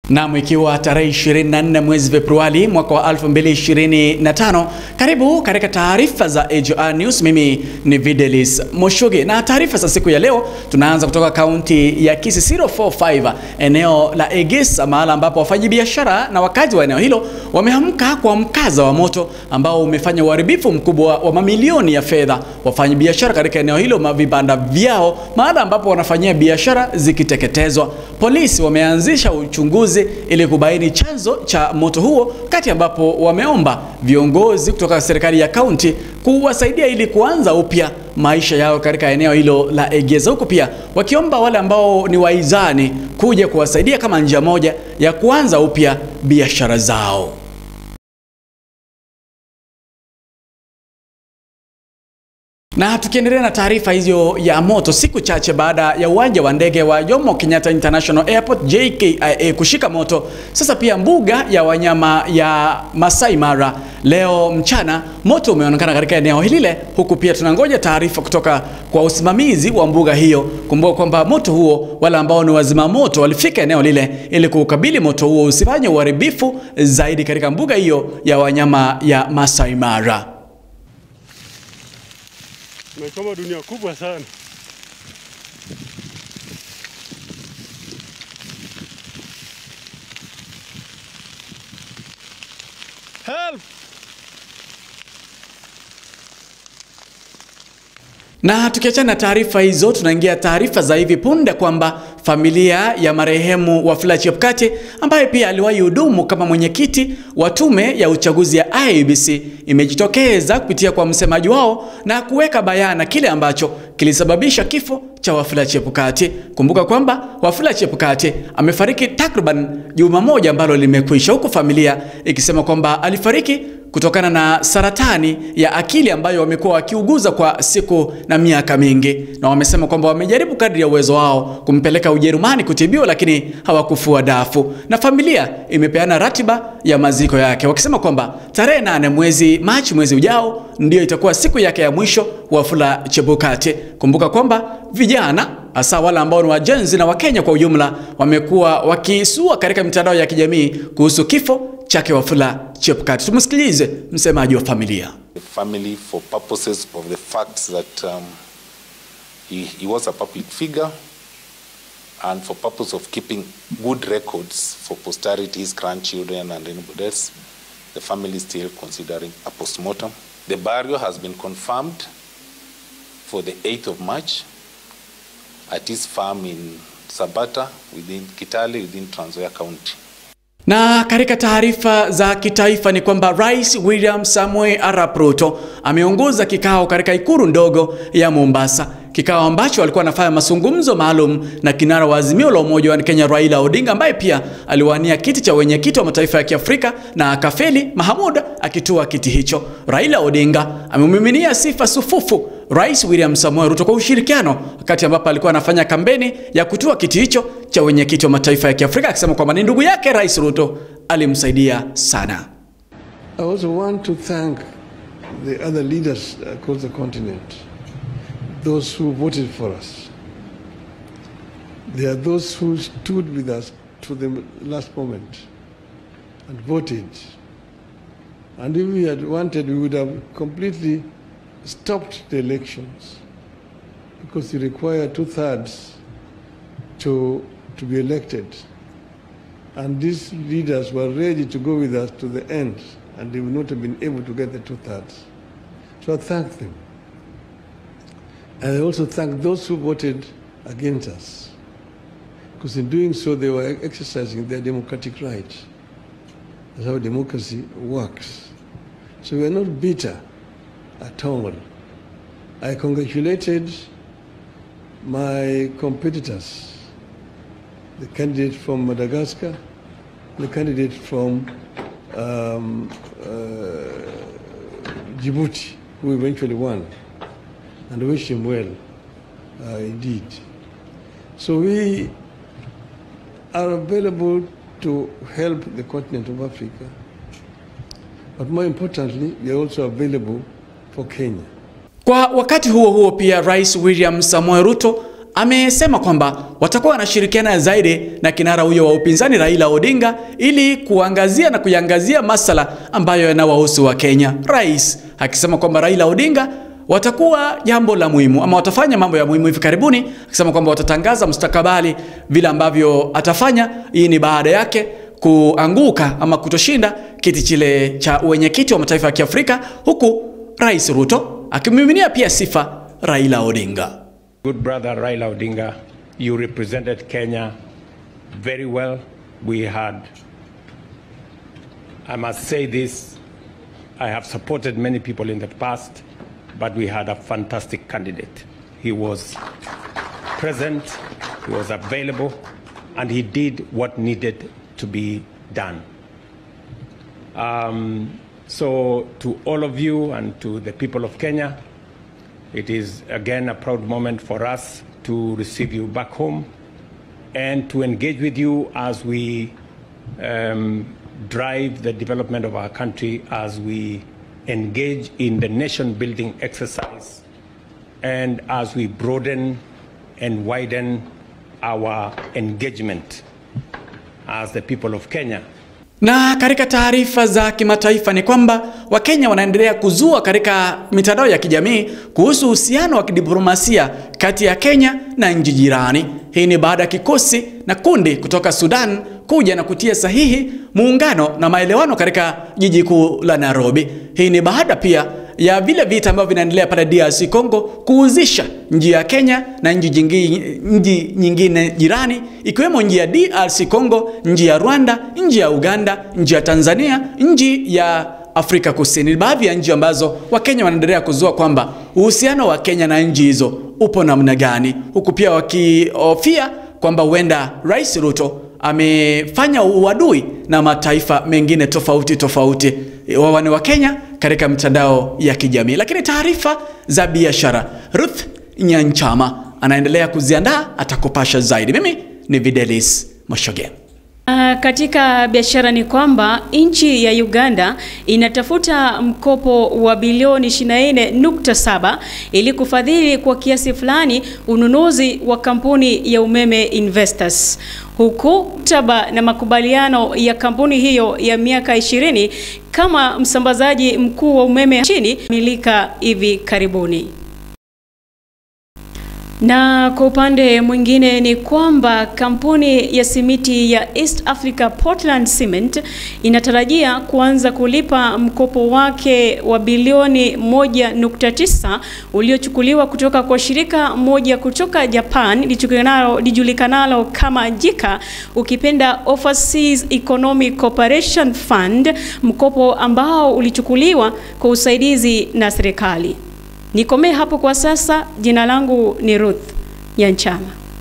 Naam, ikiwa tarehe 24 mwezi Februari mwaka wa 2025, karibu katika taarifa za AJR News. Mimi ni Videlis Moshoge, na taarifa za siku ya leo tunaanza kutoka kaunti ya Kisii 045, eneo la Egesa, mahala ambapo wafanyabiashara na wakazi wa eneo hilo wameamka kwa mkaza wa moto ambao umefanya uharibifu mkubwa wa mamilioni ya fedha. Wafanyabiashara katika eneo hilo, vibanda vyao mahala ambapo wanafanyia biashara zikiteketezwa. Polisi wameanzisha uchunguzi ili kubaini chanzo cha moto huo, kati ambapo wameomba viongozi kutoka serikali ya kaunti kuwasaidia ili kuanza upya maisha yao katika eneo hilo la Egesa, huku pia wakiomba wale ambao ni waizani kuja kuwasaidia kama njia moja ya kuanza upya biashara zao. Na tukiendelea na taarifa hizo ya moto, siku chache baada ya uwanja wa ndege wa Jomo Kenyatta International Airport JKIA kushika moto, sasa pia mbuga ya wanyama ya Masai Mara leo mchana moto umeonekana katika eneo hili, huku pia tunangoja taarifa kutoka kwa usimamizi wa mbuga hiyo. Kumbuka kwamba moto huo, wale ambao ni wazima moto walifika eneo lile ili kukabili moto huo usifanye uharibifu zaidi katika mbuga hiyo ya wanyama ya Masai Mara. Tumechoma dunia kubwa sana. Help! Na tukiachana taarifa hizo, tunaingia taarifa za hivi punde kwamba familia ya marehemu Wafula Chebukati, ambaye pia aliwahi hudumu kama mwenyekiti wa tume ya uchaguzi ya IEBC, imejitokeza kupitia kwa msemaji wao na kuweka bayana kile ambacho kilisababisha kifo cha Wafula Chebukati. Kumbuka kwamba Wafula Chebukati amefariki takriban juma moja ambalo limekwisha, huku familia ikisema kwamba alifariki kutokana na saratani ya akili ambayo wamekuwa wakiuguza kwa siku na miaka mingi, na wamesema kwamba wamejaribu kadri ya uwezo wao kumpeleka Ujerumani kutibiwa, lakini hawakufua dafu. Na familia imepeana ratiba ya maziko yake, wakisema kwamba tarehe 8 mwezi Machi mwezi ujao ndio itakuwa siku yake ya mwisho Wafula Chebukati. Kumbuka kwamba vijana hasa wale ambao ni wajenzi na Wakenya kwa ujumla wamekuwa wakisua katika mitandao ya kijamii kuhusu kifo chake Wafula Chebukati. Tumsikilize msemaji wa familia. The family, for purposes of the facts that he was a public figure, and for purpose of keeping good records for posterity, his grandchildren and anybody else, the family is still considering a postmortem. The burial has been confirmed for the 8th of March at his farm in Sabata within Kitale within Trans Nzoia County. Na katika taarifa za kitaifa ni kwamba Rais William Samoei Arap Ruto ameongoza kikao katika ikulu ndogo ya Mombasa, kikao ambacho alikuwa anafanya mazungumzo maalum na kinara wa Azimio la Umoja wa Kenya Raila Odinga, ambaye pia aliwania kiti cha wenyekiti wa mataifa ya Kiafrika na akafeli, Mahamud akitua kiti hicho. Raila Odinga amemiminia sifa sufufu Rais William Samoei Ruto kwa ushirikiano wakati ambapo alikuwa anafanya kampeni ya kutua kiti hicho cha wenyekiti wa mataifa ya Kiafrika, akisema kwamba ni ndugu yake Rais Ruto alimsaidia sana. I also want to thank the other leaders across the continent, those who voted for us. They are those who stood with us to the last moment and voted. And if we had wanted, we would have completely stopped the elections, because you require 2/3 to be elected. And these leaders were ready to go with us to the end, and they would not have been able to get the 2/3. So I thank them. And I also thank those who voted against us, because in doing so they were exercising their democratic right. That's how democracy works. So we are not bitter at all. I congratulated my competitors, the candidate from Madagascar, the candidate from Djibouti, who eventually won, and wish him well, indeed. So we are available to help the continent of Africa, but more importantly, we are also available for Kenya. Kwa wakati huo huo pia Rais William Samoei Ruto amesema kwamba watakuwa wanashirikiana zaidi na kinara huyo wa upinzani Raila Odinga ili kuangazia na kuiangazia masala ambayo yanawahusu wa Kenya. Rais akisema kwamba Raila Odinga watakuwa jambo la muhimu ama watafanya mambo ya muhimu hivi karibuni, akisema kwamba watatangaza mustakabali vile ambavyo atafanya. Hii ni baada yake kuanguka ama kutoshinda kiti chile cha wenyekiti wa mataifa ya Kiafrika, huku Rais Ruto akimiminia pia sifa Raila Odinga. Good brother Raila Odinga, you represented Kenya very well. We had, I must say this, I have supported many people in the past, but we had a fantastic candidate. He was present, he was available, and he did what needed to be done. So to all of you and to the people of Kenya, it is again a proud moment for us to receive you back home and to engage with you as we drive the development of our country, as we engage in the nation-building exercise, and as we broaden and widen our engagement as the people of Kenya. Na katika taarifa za kimataifa ni kwamba Wakenya wanaendelea kuzua katika mitandao ya kijamii kuhusu uhusiano wa kidiplomasia kati ya Kenya na nchi jirani. Hii ni baada ya kikosi na kundi kutoka Sudan kuja na kutia sahihi muungano na maelewano katika jiji kuu la Nairobi. Hii ni baada pia ya vile vita ambavyo vinaendelea pale DRC Congo kuhusisha nchi ya Kenya na nchi nyingine jirani, ikiwemo nchi ya DRC Congo, nchi ya Rwanda, nchi ya Uganda, nchi ya Tanzania, nchi ya Afrika Kusini. Baadhi ya nchi ambazo Wakenya wanaendelea kuzua kwamba uhusiano wa Kenya na nchi hizo upo namna gani, huku pia wakihofia kwamba huenda Rais Ruto amefanya uadui na mataifa mengine tofauti tofauti. Wao ni wa Kenya katika mtandao ya kijamii. Lakini taarifa za biashara, Ruth Nyanchama anaendelea kuziandaa, atakupasha zaidi. Mimi ni Videlis Moshoge. Katika biashara ni kwamba nchi ya Uganda inatafuta mkopo wa bilioni 24.7 ili kufadhili kwa kiasi fulani ununuzi wa kampuni ya umeme Investors, huku mkataba na makubaliano ya kampuni hiyo ya miaka 20 kama msambazaji mkuu wa umeme nchini milika hivi karibuni. Na kwa upande mwingine ni kwamba kampuni ya simiti ya East Africa Portland Cement inatarajia kuanza kulipa mkopo wake wa bilioni 1.9 uliochukuliwa kutoka kwa shirika moja kutoka Japan lijulikanalo kama JICA, ukipenda Overseas Economic Cooperation Fund, mkopo ambao ulichukuliwa kwa usaidizi na serikali. Nikomee hapo kwa sasa. Jina langu ni Ruth Nyanchama.